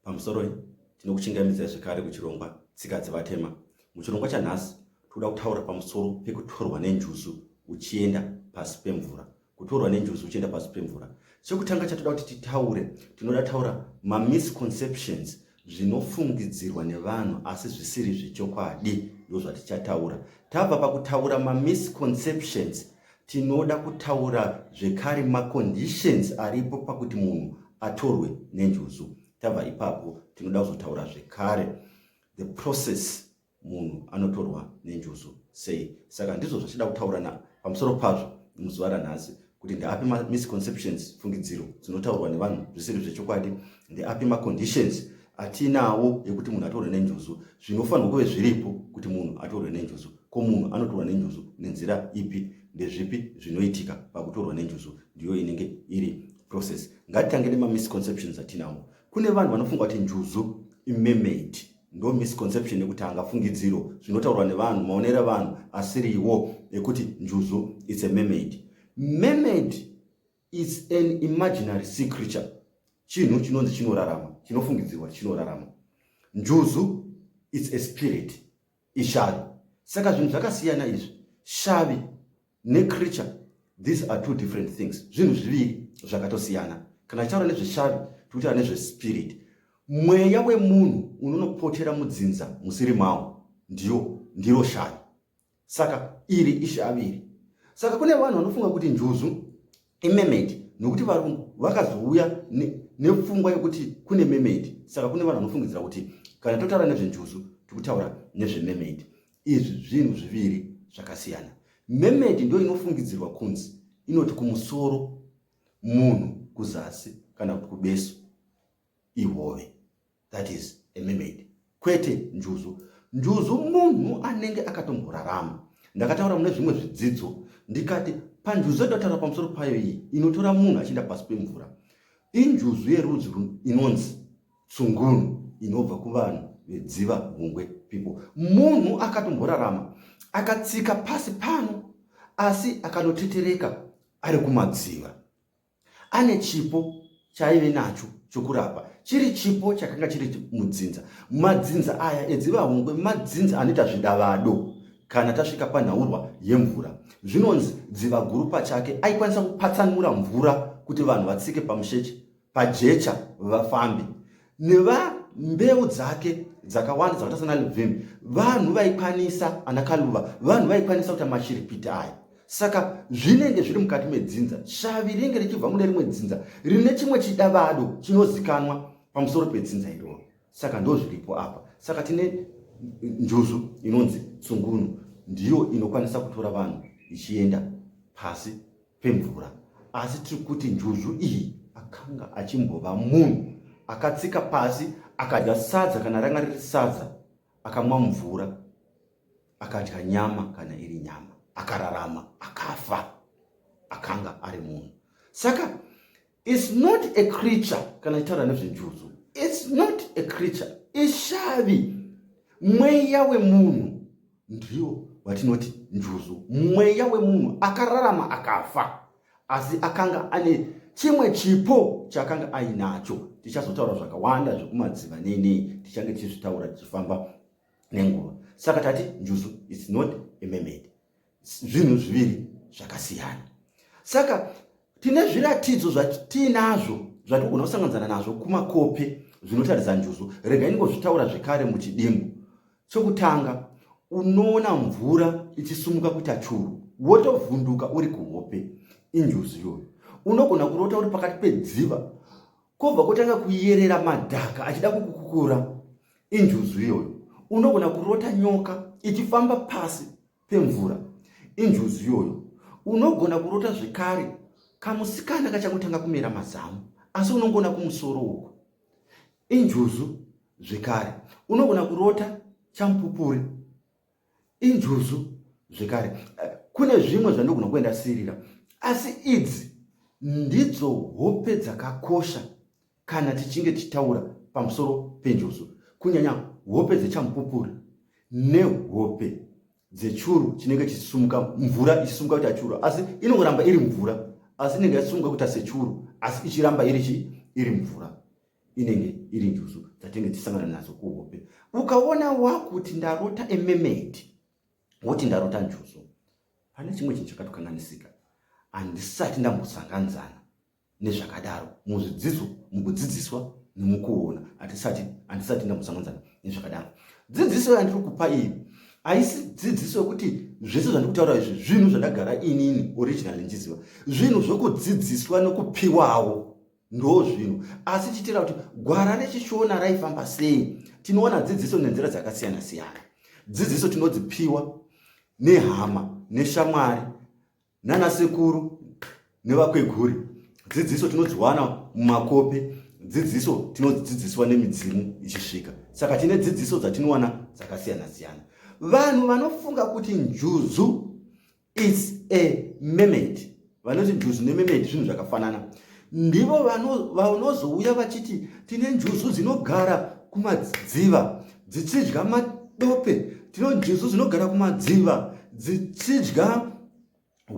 Pamusoroi, tinokuchingamidzai zvekare kuchirongwa Tsika Dzevatema. Muchirongwa chanhasi, tinoda kutaura pamusoro pekutorwa nenjuzu uchienda pasi pemvura. Kutorwa nenjuzu uchienda pasi pemvura. Chekutanga chatoda kuti titaure, tinoda taura mamisconceptions, zvinofungidzirwa nevanhu asi zvisiri zvechokwadi, ndozvatichataura. Tabva pakutaura mamisconceptions, tinoda kutaura zvekare maconditions aripo pakuti munhu atorwe nenjuzu. Tabva ipapo tinoda kuzotaura zvekare the process munhu anotorwa nenjuzu sei. Saka ndizvo zvachida kutaura pamusoro pazvo muzuva ranhasi, kuti ndeapi mamisconceptions, fungidziro dzinotaurwa nevanhu zvisiri zvechokwadi, ndeapi maconditions atinawo ekuti munhu atorwe nenjuzu, zvinofanirwa kuve zviripo kuti munhu atorwe nenjuzu, ko munhu anotorwa nenjuzu nenzira ipi, ndezvipi zvinoitika pakutorwa nenjuzu. Ndiyo inenge iri process. Ngatitange nemamisconceptions atinawo. Kune vanhu vanofunga kuti njuzu imermaid. Ndo misconception yekutanga, fungidziro zvinotaurwa nevanhu, maonero evanhu asiriwo ekuti njuzu it's a mermaid. Mermaid is an imaginary sea creature, chinhu chinonzi chinorarama, chinofungidzirwa chinorarama. Njuzu it's a spirit, ishavi. Saka zvinhu zvakasiyana izvi, shavi necreature, these are two different things, zvinhu zviviri zvakatosiyana. Kana tichitaura nezveshavi, tikutaura nezvespirit, mweya wemunhu unonopotera mudzinza musiri mawo, ndiyo ndiro shavi. Saka iri ishavi iri. Saka kune vanhu vanofunga kuti njuzu imermaid nokuti varungu vakazouya nepfungwa yekuti kune mermaid. Saka kune vanhu vanofungidzira kuti kana totaura nezvenjuzu tikutaura nezvemermaid. Izvi zvinhu zviviri zvakasiyana. Mermaid ndo inofungidzirwa kunzi inoti kumusoro munhu, kuzasi kana kuti kubesu ihove. That is a mermaid, kwete njuzu. Njuzu munhu anenge akatomborarama. Ndakataura mune zvimwe zvidzidzo ndikati panjuzu yatataura pamusoro payo iyi inotora munhu achienda pasi pemvura, injuzu yerudzi inonzi tsungunu, inobva kuvanhu veDziva Hungwe people. Munhu akatomborarama akatsika pasi pano asi akanotetereka ari kumadziva, ane chipo chaaive nacho chokurapa, chiri chipo chakanga chiri mudzinza. Madzinza aya eDzivahungwe madzinza anoita zvidavado. Kana tasvika panhaurwa yemvura, zvinonzi dziva guru pachake aikwanisa kupatsanura mvura kuti vanhu vatsike pamusheche, pajecha, vafambe. Nevambeu dzake dzakawanda dzakaita sana Levhimi, vanhu vaikwanisa, ana Kaluva, vanhu vaikwanisa kuita mashiripiti aya. Saka zvinenge zviri mukati medzinza, shavi rinenge richibva mune rimwe dzinza rine chimwe chidavado chinozikanwa pamusoro pedzinza iroro. Saka ndo zviripo apa. Saka tine njuzu inonzi tsungunu, ndiyo inokwanisa kutora vanhu ichienda pasi pemvura. Asi tiri kuti njuzu iyi akanga achimbova munhu akatsika pasi, akadya sadza kana ranga riri sadza, akamwa mvura, akadya nyama kana iri nyama, akararama, akafa, akanga ari munhu. Saka it's not a creature. Kana ichitaura nezvenjuzu, it's not a creature, ishavi, mweya wemunhu ndiwo watinoti njuzu, mweya wemunhu akararama akafa, asi akanga ane chimwe chipo chaakanga ainacho. Tichazotaura zvakawanda zvekumadziva nei nei, tichange tichizvitaura tichifamba nenguva. Saka tati njuzu is not a mermaid, zvinhu zviviri zvakasiyana. Saka tine zviratidzo zvatiinazvo zvatigona kusanganidzana nazvo kumakope zvinotaridza njuzu. Regai ndingozvitaura zvekare muchidimbu. Chokutanga, unoona mvura ichisumuka kuita churu, wotovhunduka uri kuhope, injuzu iyoyo. Unogona kurota uri pakati pedziva, kobva kotanga kuyerera madhaka achida kukukukura, injuzu iyoyo. Unogona kurota nyoka ichifamba pasi pemvura, injuzu iyoyo. Unogona kurota zvekare kamusikana kachangotanga kumera mazamu, asi unongoona kumusoro uku, injuzu zvekare. Unogona kurota chamupupuri, injuzu zvekare. Kune zvimwe zvandogona kuenda sirira, asi idzi ndidzo hope dzakakosha kana tichinge tichitaura pamusoro penjuzu, kunyanya hope dzechamupupuri nehope dzechuru chinenge chisumuka, mvura ichisumuka kuita churu, asi inongoramba iri mvura, asi inenge yasumuka kuita sechuru, asi ichiramba iri chi iri mvura. inenge iri njuzu dzatinenge tichisangana nadzo kuhope. Ukaona wakuti ndarota emermaid, woti ndarota njuzu, pane chimwe chinhu chakatokanganisika. Handisati ndambosanganzana nezvakadaro muzvidzidzo, mukudzidziswa nemukuona, hatisati handisati ndambosanganzana nezvakadaro. Dzidziso yandiri kupa iyi haisi dzidziso yekuti zvese zvandiri kutaura izvi zvinhu zvandagara inini originally ndichiziva, zvinhu zvokudzidziswa nekupiwawo ndo zvinhu, asi tichitira kuti gwara rechiShona raifamba sei. Tinowana dzidziso nenzira dzakasiyana siyana. Dzidziso tinodzipiwa nehama, neshamwari, nanasekuru nevakweguri. Dzidziso tinodziwana mumakope. Dzidziso tinodzidziswa nemidzimu ichisvika. Saka tine dzidziso dzatinowana dzakasiyana siyana. Vanhu vanofunga kuti njuzu is a mermaid, vanoti njuzu nemermaid zvinhu zvakafanana, ndivo vanozouya vachiti tine njuzu dzinogara kumadziva dzichidya madope, tine njuzu dzinogara kumadziva dzichidya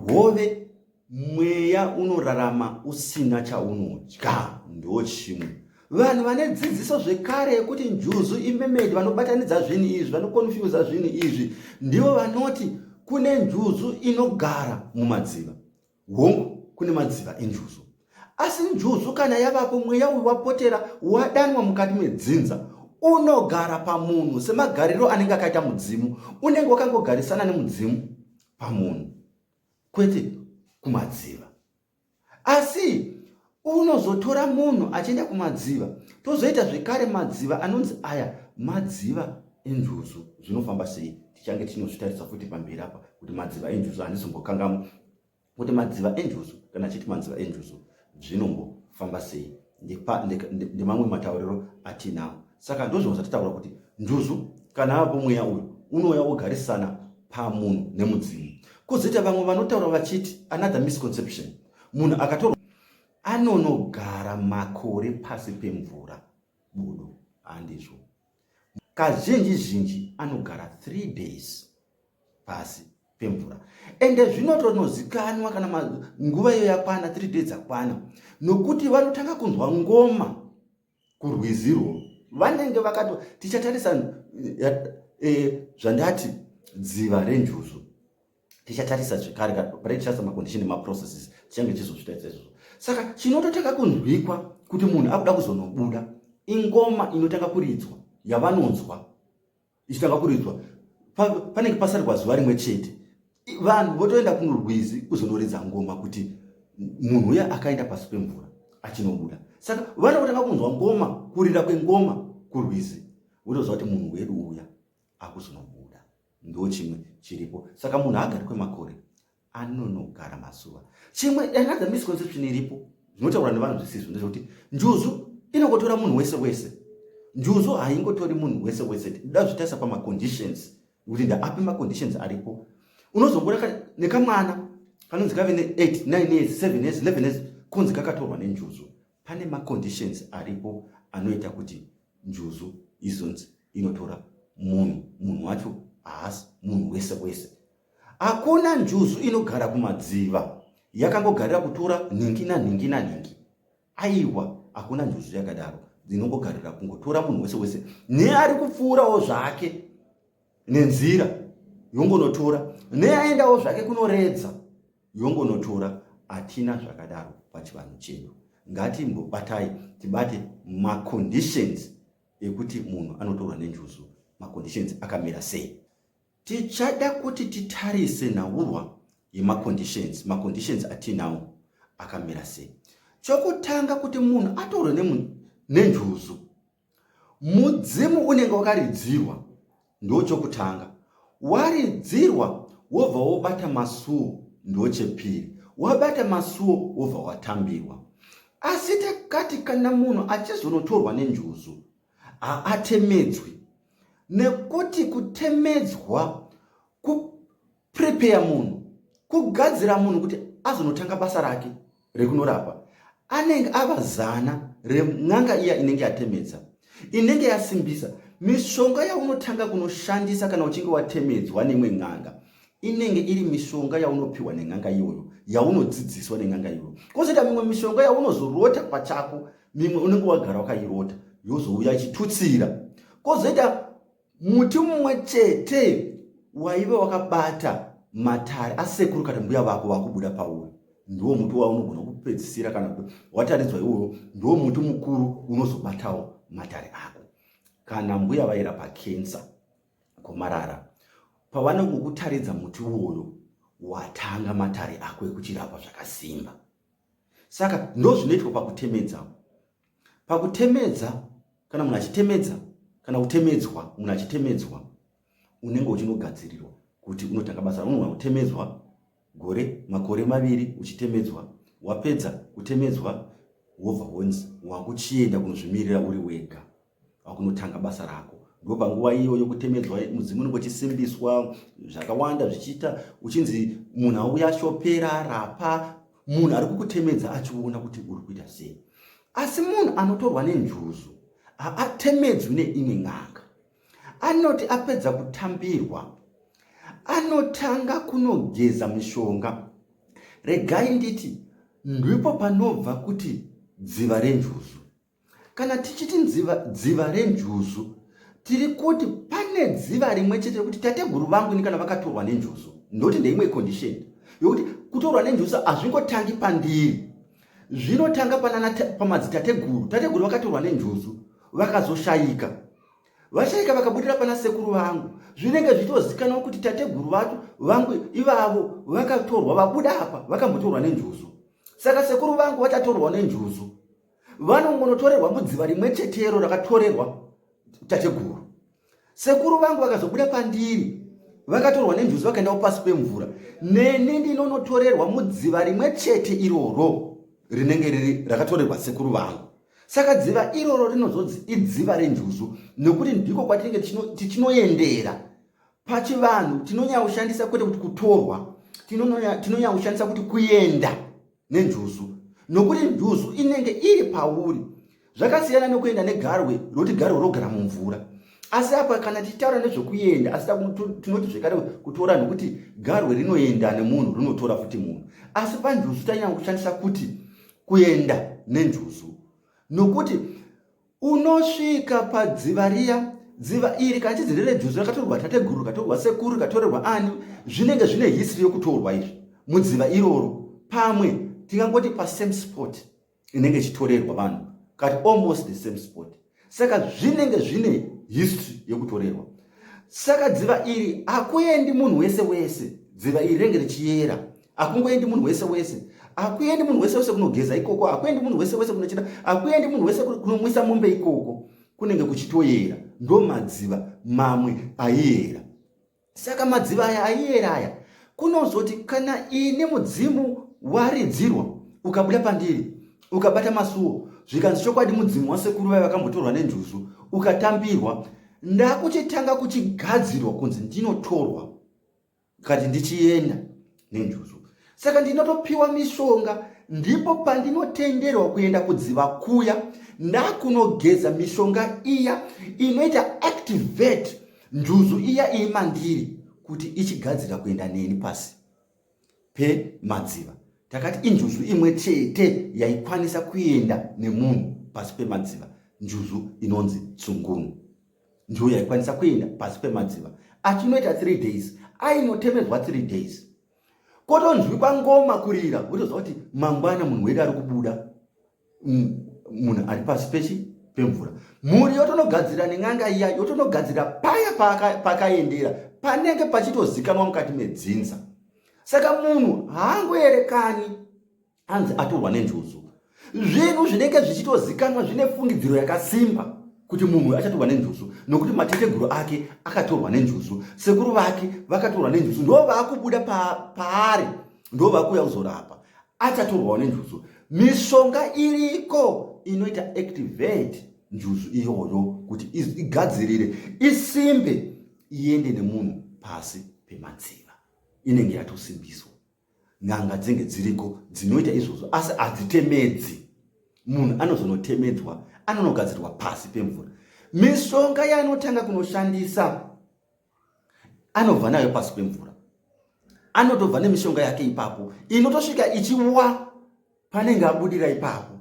hove. Mweya unorarama usina chaunodya, ndo chimwe. Vanhu vane dzidziso zvekare yekuti njuzu imermaid, vanobatanidza zvinhu izvi, vanokonfuza zvinhu izvi, ndivo vanoti kune njuzu inogara mumadziva. Hongu, kune madziva enjuzu, asi njuzu kana yavapo, mweya uyu wapotera, wadanwa mukati medzinza, unogara pamunhu semagariro anenge akaita mudzimu. Unenge wakangogarisana nemudzimu pamunhu, kwete kumadziva. Asi unozotora munhu achienda kumadziva, tozoita zvekare madziva anonzi aya madziva enjuzu. Zvinofamba sei? Tichange tinozvitarisa futi pamberi apa kuti madziva enjuzu, handizombokangamwa kuti madziva enjuzu, kana achiti madziva enjuzu zvinombofamba sei, ndemamwe matauriro atinawo. Saka ndozvimwe zvatitaura kuti njuzu kana avapo, mweya uyu unouya wogarisana pamunhu nemudzimu. Kwozoita vamwe vanotaura vachiti another misconception, munhu akatorwa anonogara makore pasi pemvura. Budo, handizvo. Kazhinji zhinji anogara 3 days pasi pemvura, ende zvinotonozikanwa kana nguva iyo yakwana, 3 days akwana, nokuti vanotanga kunzwa ngoma kurwizirwo. Vanenge vakato tichatarisa zvandati dziva renjuzu, tichatarisa zvekare tichatarisa macondition emaprocesses, tichange tichizozvitarisa izvozvo. Saka chinototanga kunzwikwa kuti munhu akuda kuzonobuda ingoma inotanga kuridzwa, yavanonzwa ichitanga kuridzwa panenge pasarikwa zuva rimwe chete. Vanhu votoenda kunorwizi kuzonoridza ngoma kuti munhu uya akaenda pasi pemvura achinobuda. Saka vanotanga kunzwa ngoma, kurira kwengoma kurwizi, votoziva kuti munhu wedu uya akuzonobuda. Ndo chimwe chiripo. Saka munhu haagari kwemakore, anonogara mazuva. Chimwe, another misconception iripo zvinotaurwa nevanhu zvisizvo, ndezvekuti njuzu inongotora munhu wese wese. Njuzu haingotori munhu wese wese. Da zvitarisa pamaconditions, kuti ndaapi maconditions aripo. Unozongora nekamwana kanonzi kave ne8, 9 years, 7 years, 11 years, kunzi kakatorwa nenjuzu. Pane maconditions aripo anoita kuti njuzu izonzi inotora munhu. Munhu wacho haasi munhu wese wese. Hakuna njuzu inogara kumadziva yakangogarira kutora nhingi nanhingi nanhingi. Aiwa, hakuna njuzu yakadaro dzinongogarira kungotora munhu wese wese neari kupfuurawo zvake nenzira yongonotora, neaendawo zvake kunoredza yongonotora. Hatina zvakadaro pachivanhu chedu. Ngatimbobatai tibate maconditions ekuti munhu anotorwa nenjuzu, maconditions akamira sei. Tichada kuti titarise nhaurwa yemaconditions, maconditions atinawo akamira sei. Chokutanga, kuti munhu atorwe nenjuzu, mudzimu unenge wakaridzirwa, ndo chokutanga. Waridzirwa, wobva wobata masuo, ndo chepiri. Wabata masuo, wobva watambirwa. Asi takati kana munhu achizonotorwa nenjuzu, haatemedzwi, nekuti kutemedzwa kuprepare munhu, kugadzira munhu kuti azonotanga basa rake rekunorapa. Anenge ava zana ren'anga iya inenge yatemedza, inenge yasimbisa mishonga yaunotanga kunoshandisa. Kana uchinge watemedzwa nemwe n'anga, inenge iri mishonga yaunopiwa nen'anga iyoyo, yaunodzidziswa nen'anga iyoyo. Kwozoita mimwe mishonga yaunozorota pachako. Mimwe unenge wagara wakairota yozouya ichitutsira. Kozoita muti mumwe chete waive wakabata matare asekuru kana mbuya vako vakubuda pauri, ndiwo muti waunogona kupedzisira kana wataridzwa iwoyo, ndiwo muti mukuru unozobatawo matare ako. Kana mbuya vairapa kensa, gomarara, pavanongokutaridza muti uwoyo, watanga matare ako ekuchirapa zvakasimba. Saka ndozvinoitwa pakutemedza. Pakutemedza, kana munhu achitemedza kana kutemedzwa, munhu achitemedzwa unenge uchinogadzirirwa kuti unotanga basa. Unogona kutemedzwa gore, makore maviri uchitemedzwa. Wapedza kutemedzwa, wobva wonzi wakuchienda kunozvimirira uri wega, wakunotanga basa rako. Ndo panguva iyo yokutemedzwa mudzimu unenge uchisimbiswa zvakawanda, zvichiita uchinzi munhu auya shopera rapa munhu ari kukutemedza achiona kuti uri kuita sei. Asi munhu anotorwa nenjuzu haatemedzwi neimwe n'anga. Anoti apedza kutambirwa anotanga kunogeza mishonga. Regai nditi ndipo panobva kuti dziva renjuzu. Kana tichiti dziva renjuzu, tiri kuti pane dziva rimwe chete rekuti tateguru vangu ini kana vakatorwa nenjuzu, ndoti ndeimwe condition yokuti kutorwa nenjuzu hazvingotangi pandiri, zvinotanga pamadzitateguru. Tateguru vakatorwa nenjuzu vakazoshayika, vashayika vakabudira pana sekuru vangu, zvinenge zvichitozikanwa kuti tateguru vacho vangu ivavo vakatorwa vabuda apa vakambotorwa nenjuzu. Saka sekuru vangu vachatorwa nenjuzu, vanongonotorerwa mudziva rimwe chetero rakatorerwa tateguru. Sekuru vangu vakazobuda pandiri vakatorwa nenjuzu vakaendawo pasi pemvura, neni ndinonotorerwa mudziva rimwe chete iroro rinenge riri rakatorerwa sekuru vangu. Saka dziva iroro rinozonzi idziva renjuzu nekuti ndiko kwatinenge tichinoendera. Pachivanhu tinonyanya kushandisa kwete kuti kutorwa, tinonyanya kushandisa kuti kuenda nenjuzu, nokuti njuzu inenge iri pauri. Zvakasiyana nekuenda negarwe, rokuti garwe rogara mumvura. Asi apa kana tichitaura nezvekuenda, asi tinoti zvekare kutora, nokuti garwe rinoenda nemunhu, rinotora futi munhu. Asi panjuzu tanyanya kushandisa kuti kuenda nenjuzu, nokuti unosvika padziva riya. Dziva iri kana chizi rerejuzu rakatorwa tateguru, rikatorwa sekuru, rikatorerwa ani, zvinenge zvine history yokutorwa izvi mudziva iroro. Pamwe tingangoti pasame spot inenge ichitorerwa vanhu, kati almost the same spot. Saka zvinenge zvine history yekutorerwa. Saka dziva iri hakuendi munhu wese wese. Dziva iri rinenge richiyera, hakungoendi munhu wese wese. Hakuendi munhu wese wese kunogeza ikoko, hakuendi munhu wese wese kunochida, hakuendi munhu wese kunomwisa mombe ikoko. Kunenge kuchitoyera. Ndo madziva mamwe aiyera. Saka madziva aya aiyera aya, kunozoti kana ini mudzimu waridzirwa ukabuda pandiri ukabata masuo, zvikanzi chokwadi mudzimu wasekuru vaya vakambotorwa nenjuzu ukatambirwa, ndakuchitanga kuchigadzirwa kunzi ndinotorwa kati ndichienda nenjuzu. Saka ndinotopiwa mishonga, ndipo pandinotenderwa kuenda kudziva kuya, ndakunogeza mishonga iya inoita activate njuzu iya iri mandiri kuti ichigadzira kuenda neni pasi pemadziva. Takati injuzu imwe chete yaikwanisa kuenda nemunhu pasi pemadziva, njuzu inonzi tsungunu, ndiyo yaikwanisa kuenda pasi pemadziva. Achinoita 3 days, ainotemedzwa 3 days, kotonzwikwa ngoma kurira, wotoziva kuti mangwana munhu wedu ari kubuda, munhu ari pasi pechi pemvura. Mhuri yotonogadzira nen'anga iya yotonogadzira paya pakaendera panenge pachitozikanwa mukati medzinza. Saka munhu haangoerekani anzi atorwa nenjuzu. Zvinhu zvinenge zvichitozikanwa, zvine fungidziro yakasimba kuti munhu achatorwa nenjuzu, nokuti mateteguru ake akatorwa nenjuzu, sekuru vake vakatorwa nenjuzu, ndo vaakubuda paari, ndo vakuuya kuzorapa, achatorwawo nenjuzu. Mishonga iriko inoita activate njuzu iyoyo kuti igadzirire, isimbe, iende nemunhu pasi pemadziva. Inenge yatosimbiswa. N'anga dzinenge dziriko dzinoita izvozvo, asi hadzitemedzi munhu. Anozonotemedzwa anonogadzirwa pasi pemvura. Mishonga yaanotanga kunoshandisa anobva nayo pasi pemvura, anotobva nemishonga yake ipapo, inotosvika ichiwa panenge abudira ipapo.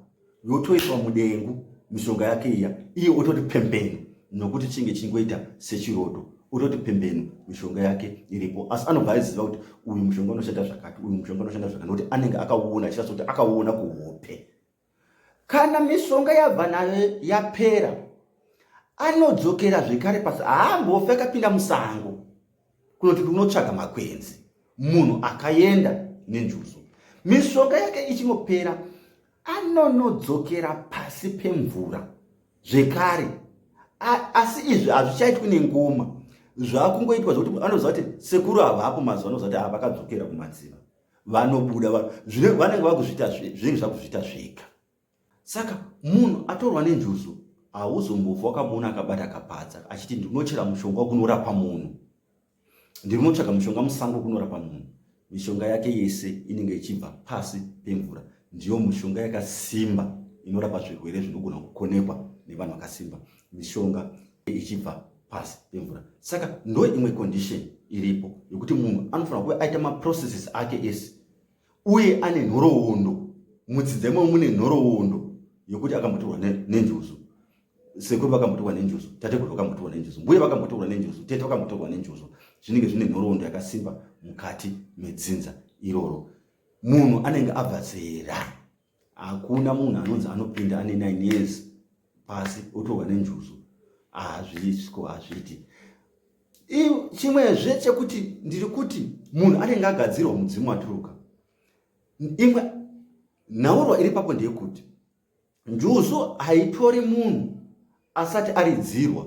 yotoiswa mudengu mishonga yake iya, iye ototi pembenu, nokuti chinge chingoita sechiroto, ototi pembenu mishonga yake iripo. Asi anobva aiziva kuti uyu mushonga unoshanda zvakati, uyu mushonga unoshanda zvakati, nokuti anenge akauona, achiratidza kuti akauona kuhope. Kana mishonga yabva nayo yapera, anodzokera zvekare pasi. Haambofi akapinda musango kunoti kunotsvaga makwenzi. Munhu akaenda nenjuzu, mishonga yake ichinopera, anonodzokera pasi pemvura zvekare. Asi izvi hazvichaitwi nengoma, zvakungoitwa zvekuti anoziva kuti sekuru havapo mazuva, anoziva kuti havakadzokera kumadziva, vanobuda vanenge vakuzviita, zvinenge zvakuzviita zvega. Saka munhu atorwa nenjuzu hauzombofa wakamuona akabata kapadza achiti ndinochera mushonga wekunorapa munhu, ndinotsvaga mushonga musango kunorapa munhu. Mishonga yake yese inenge ichibva pasi pemvura. Ndiyo mishonga yakasimba inorapa zvirwere zvinogona kukonekwa nevanhu vakasimba, mishonga ichibva pasi pemvura. Saka ndo imwe condition iripo yekuti munhu anofanira kuve aita maprocesses ake ese uye ane nhoroondo. Mutsidza imomo mune nhoroondo yekuti akambotorwa nenjuzu, sekuru vakambotorwa nenjuzu, tateguru vakambotorwa nenjuzu, mbuya vakambotorwa nenjuzu, tete vakambotorwa nenjuzu. Zvinenge zvine nhoroondo yakasimba mukati medzinza iroro. Munhu anenge abva zera. Hakuna munhu anonzi anopinda ane 9 years pasi otorwa nenjuzu, hazvisiko, hazviiti. Chimwezve chekuti ndiri kuti munhu anenge agadzirwa mudzimu waturuka. Imwe nhaurwa iri papo ndeyekuti njuzu haitori munhu asati aridzirwa,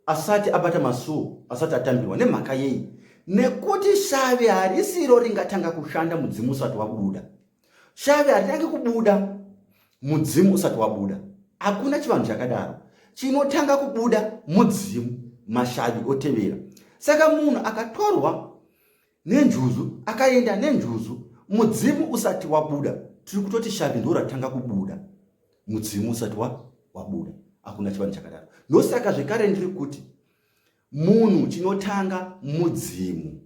asati abata masuo, asati atambirwa. Nemhaka yei? Nekuti shavi harisiro ringatanga kushanda mudzimu usati wabuda. Shavi haritangi kubuda mudzimu usati wabuda. Hakuna chivanhu chakadaro. Chinotanga kubuda mudzimu, mashavi otevera. Saka munhu akatorwa nenjuzu, akaenda nenjuzu mudzimu usati wabuda, tiri kutoti shavi ndo ratanga kubuda mudzimu usati wabuda. Hakuna chivanhu chakadaro. Ndosaka zvekare ndiri kuti munhu chinotanga mudzimu.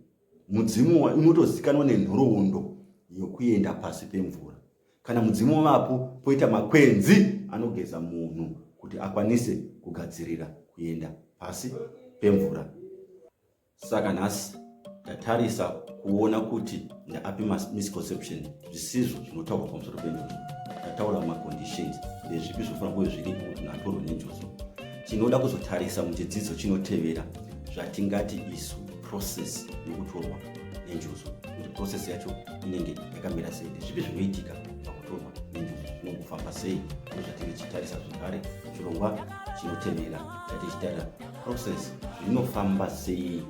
Mudzimu unotozikanwa nenhoroondo yokuenda pasi pemvura. Kana mudzimu wavapo, poita makwenzi anogeza munhu kuti akwanise kugadzirira kuenda pasi pemvura. Saka nhasi tatarisa kuona kuti ndeapi misconception, zvisizvo zvinotaurwa pamusoro penjuzu. Tataura maconditions, ndezvipi zvinofanira kuve zviripo kuti munhu atorwe nenjuzu. Tinoda kuzotarisa muchidzidzo chinotevera zvatingati isu process yekutorwa nenjuzu, kuti process yacho inenge yakamira sei, ndezvipi zvinoitika pakutorwa nenjuzu, zvinombofamba sei. Ndozvatinge tichitarisa zvekare chirongwa chinotevera, chatichitarira process, zvinofamba sei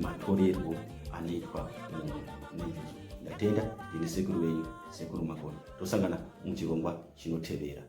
matorerwo anoitwa munhu nenjuzu. Ndatenda. Ndini sekuru venyu, Sekuru Makoni. Tosangana muchirongwa chinotevera.